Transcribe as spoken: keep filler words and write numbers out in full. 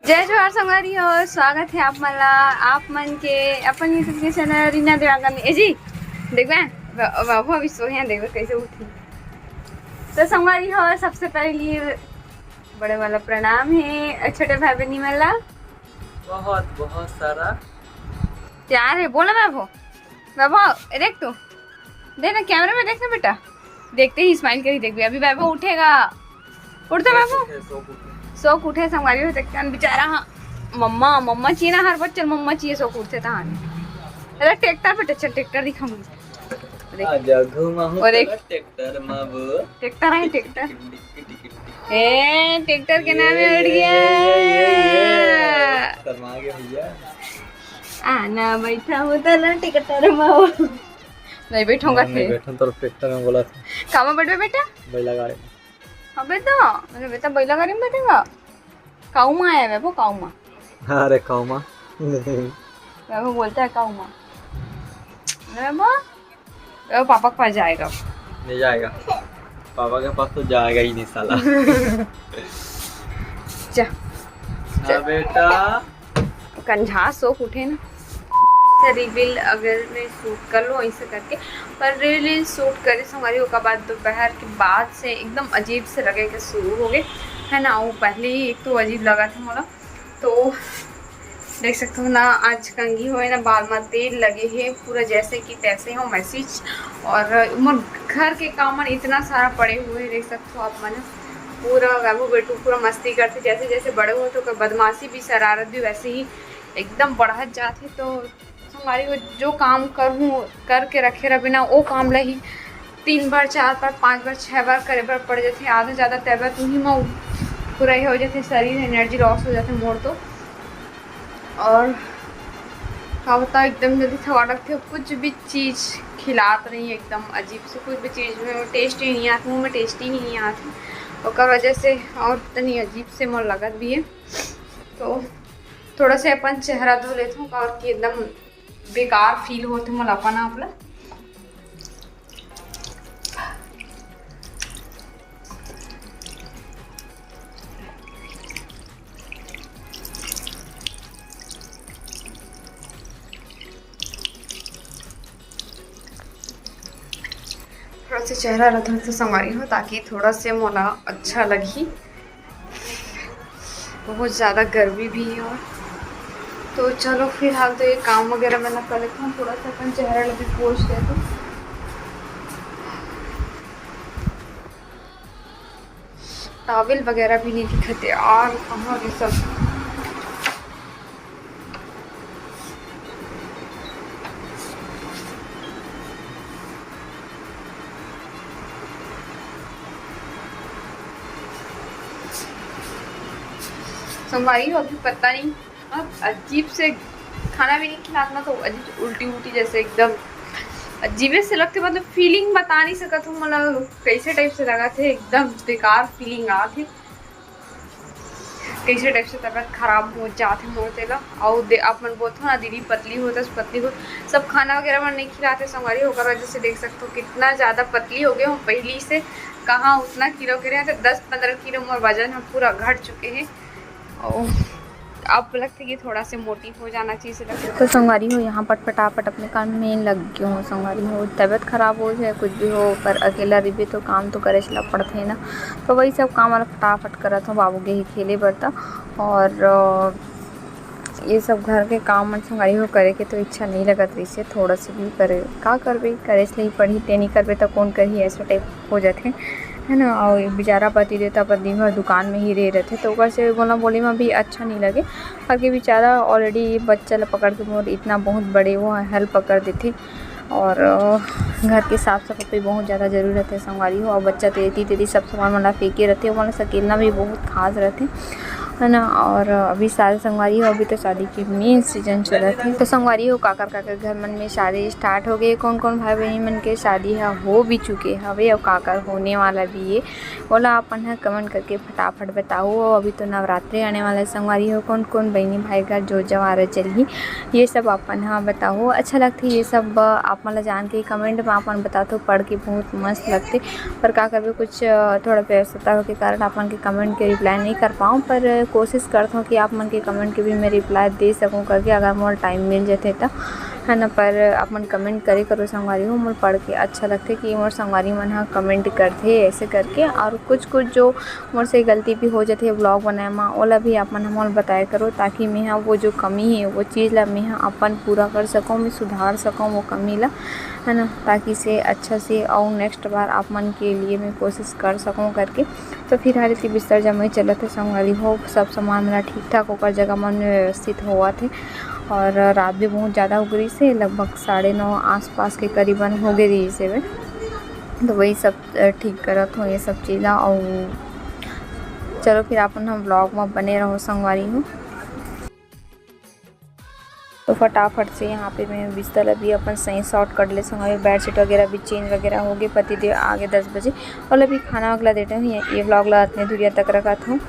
जय जोहार संगवारी हो, स्वागत है आप मन ला, आप मन के अपन YouTube के चैनल रीना देवांगन में। ए जी, देखबे, ब-, बाबू अभी सोहे हैं, देखबे कैसे उठी। तो संगवारी हो, सबसे पहली बड़े वाला प्रणाम है, छोटे भाई बहनी मन ला बहुत, बहुत सारा प्यार है। बोला बाबू, बाबू, ए देख तू, देख ना, कैमरा में देख ना बेटा, देखते ही स्माइल करी, देखबे अभी बाबू उठेगा। उठता बाबू। उठे, सो उठे। सो उठे, संगवारी हो, देखते हैं बेचारा। हाँ, मम्मा, मम्मा चाहिए ना हर बार, चल मम्मा चाहिए, सो उठते तहां। अरे ट्रैक्टर पे, चल ट्रैक्टर दिखाऊंगी। देख। आजा घुमाऊं और एक तोला ट्रैक्टर मा वो। ट्रैक्टर है, ट्रैक्टर। टिक, टिक, टिक, टिक, टिक। ए, ट्रैक्टर के नाम है, उड़ गया। ये, ये, ये। शर्मा गया भैया। आना बैठा हो तोला ट्रैक्टर मा वो। नहीं बैठूंगा मैं नहीं थे। बैठूं तो ट्रैक्टर में बोला था। कामा बैठबे बेटा? बैला गाड़ी में। अबे तो, अरे बेटा, बैला गाड़ी में बैठेगा? काऊ माँ आया है वो, काऊ माँ। अरे काऊ माँ। वो बोलता है काऊ माँ। अरे माँ, वो पापा के पास जाएगा। नहीं जाएगा, पापा के पास तो जाएगा ही नहीं साला। जा। हाँ बेटा। कंझा सो उठे ना। अच्छा, रील अगर मैं शूट कर लूँ ऐसे करके, पर रील शूट करे संगवारी, ओकर बाद दोपहर के बाद से एकदम अजीब से लगे के शुरू हो गए, है ना। वो पहले ही एक तो अजीब लगा था मोला, तो देख सकते हो ना, आज कंघी होए ना, बाल में तेल लगे है, पूरा जैसे कि तैसे हो मैसेज। और मोर घर के काम मन इतना सारा पड़े हुए हैं, देख सकते हो आप मन। पूरा बाबू बेटू पूरा मस्ती करते, जैसे जैसे बड़े हुए तो ओकर बदमाशी भी, शरारत भी वैसे ही एकदम बढ़त जात है। तो संगवारी हो, जो काम करहूँ, करके रखे रहबे ना, वो काम ला ही तीन बार, चार बार, पाँच बार, छह बार करे बर पड़ जाथे। आधा ज़्यादा तबीयत उही म पूरा ही हो जाथे, शरीर एनर्जी लॉस हो जाथे मोर तो। और का बताओ, एकदम जल्दी थका लगथे। कुछ भी चीज़ खिलात नहीं, एकदम अजीब से, कुछ भी चीज़ में टेस्ट ही नहीं आती, मुँह में टेस्ट ही नहीं आती। ओकर वजह से और तनी अजीब से मोर लगत भी है। तो थोड़ा से अपन चेहरा धो लेथों, काबर कि एकदम बेकार फील होत हे मोला अपन आप ला। थोड़ा सा चेहरा ला थोड़ा सा संवारी हो, ताकि थोड़ा से मोला अच्छा लगही। बहुत ज़्यादा गर्मी भी है। और तो चलो, फिलहाल तो ये काम वगैरह मैं ना कर लेती हूँ, थोड़ा सा अपन चेहरा ला भी पोंछ लेती हूँ। टॉवल वगैरह भी नहीं दिखते यार, कहाँ ये सब। संगवारी हो, अभी पता नहीं, अब अजीब से खाना भी नहीं खिलात ना, तो अजीब से उल्टी उल्टी जैसे एकदम अजीबे से लगथे, मतलब फीलिंग बता नहीं सकत हूँ, मतलब कैसे टाइप से लगथे, एकदम बेकार फीलिंग आथे। कैसे टाइप से तबीयत खराब हो जाथे मोर तेला। अउ दे-, आप मन बोलथो ना, दीदी पतली होत हस, पतली हो, सब खाना वगैरह मन नहीं खिलाते संगवारी, ओकर वजह से देख सकते हो कितना ज़्यादा पतली हो गए हूँ पहली से। कहाँ उतना किलो के रहे थे, दस पन्द्रह किलो मोर वजन ह पूरा घट चुके हे। अउ अब लगथे कि थोड़ा से मोटी हो जाना चाहिए, से लगथे। तो संगवारी हो, यहाँ पर फटाफट अपने काम में लग गई हूँ संगवारी हो। तबीयत खराब हो चाहे कुछ भी हो, पर अकेला रहिबे तो काम तो करे ला पड़थे ना, तो वही सब काम वाला फटाफट करत हूँ। बाबू गे ही खेले बर त, और अ, ये सब घर के काम मन संगवारी हो करे के तो इच्छा नहीं लगत रहिसे, थोड़ा से भी करे, का करबे, करे से नहीं पड़ही, ते नहीं करबे तो कौन करही, ऐसा टाइप हो जाथे, है ना। और बेचारा पति देव तो अपन दिन भर दुकान में ही रहे रहथे, तो ओकर से बोला बोली में भी अच्छा नहीं लगे। बाकी बेचारा already बच्चा ला पकड़ के मोर इतना बहुत बड़े वो हेल्प कर देथे। और अ, घर के साफ सफाई बहुत ज़्यादा जरूरी रहथे संगवारी हो। और बच्चा तो एती तेती सब सामान मन ला फेंके रहथे, ओमन ला सकेलना भी बहुत खास रहथे, है ना। और अभी शादी संगवारी हो, अभी तो शादी के मेन सीजन चलत हे। तो संगवारी हो, काकर काकर घर मन में शादी स्टार्ट हो गए, कौन कौन भाई बहन मन के शादी ह हो भी चुके हवे और काकर होने वाला भी है, ओला अपन ह कमेंट करके फटाफट बताओ। अभी तो नवरात्रि आने वाला है संगवारी हो, कौन कौन बहनी भाई घर जोत जवारा चलही, ये सब अपन ह बताओ। अच्छा लगथे ये सब, अ, आप मन ला जान के, कमेंट में आप मन बताथो, पढ़ के बहुत मस्त लगथे। पर का करबे, कुछ, अ, थोड़ा व्यस्तता के कारण आप मन के कमेंट के रिप्लाई नहीं कर पाऊँ, पर कोशिश करत हूँ कि आप मन के कमेंट के भी मैं रिप्लाई दे सकूँ करके, अगर मोर टाइम मिल जाथे त, है ना। पर आप मन कमेंट करे करो संगवारी हो, मोर पढ़ के अच्छा लगथे कि मोर संगवारी मन ह कमेंट करथे ऐसे करके। और कुछ कुछ जो मोर से गलती भी हो जाथे व्लॉग बनाए म, ओला भी आप मन ह मोला बताए करो, ताकि मैं ह वो जो कमी है, वो चीज़ ला मैं ह अपन पूरा कर सकूँ, मैं सुधार सकूँ वो कमी ला, है ना, ताकि से अच्छा से और नेक्स्ट बार आप मन के लिए मैं कोशिश कर सकूँ करके। तो फिर हर इति बिस्तर जमई चलत है संगवारी हो, सब सामान मेरा ठीक ठाक ओकर जगह मन में व्यवस्थित होवत है। और रात भी बहुत ज़्यादा हो गई से, लगभग साढ़े नौ आसपास के करीबन हो गई रही से। तो वही सब, अ, ठीक करत हो ये सब चीज़ ला। और चलो फिर आप मन ह व्लॉग में बने रहो संगवारी हो। तो फटाफट से यहाँ पे मैं बिस्तर अभी अपन सही सॉर्ट कर ले संगवारी, बेडशीट वगैरह भी चेंज वगैरह हो गए। पतिदेव आ गए दस बजे और अभी खाना वगैरह देते हैं। ये, ये व्लॉग ला इतने दूरिया तक रखत हूँ।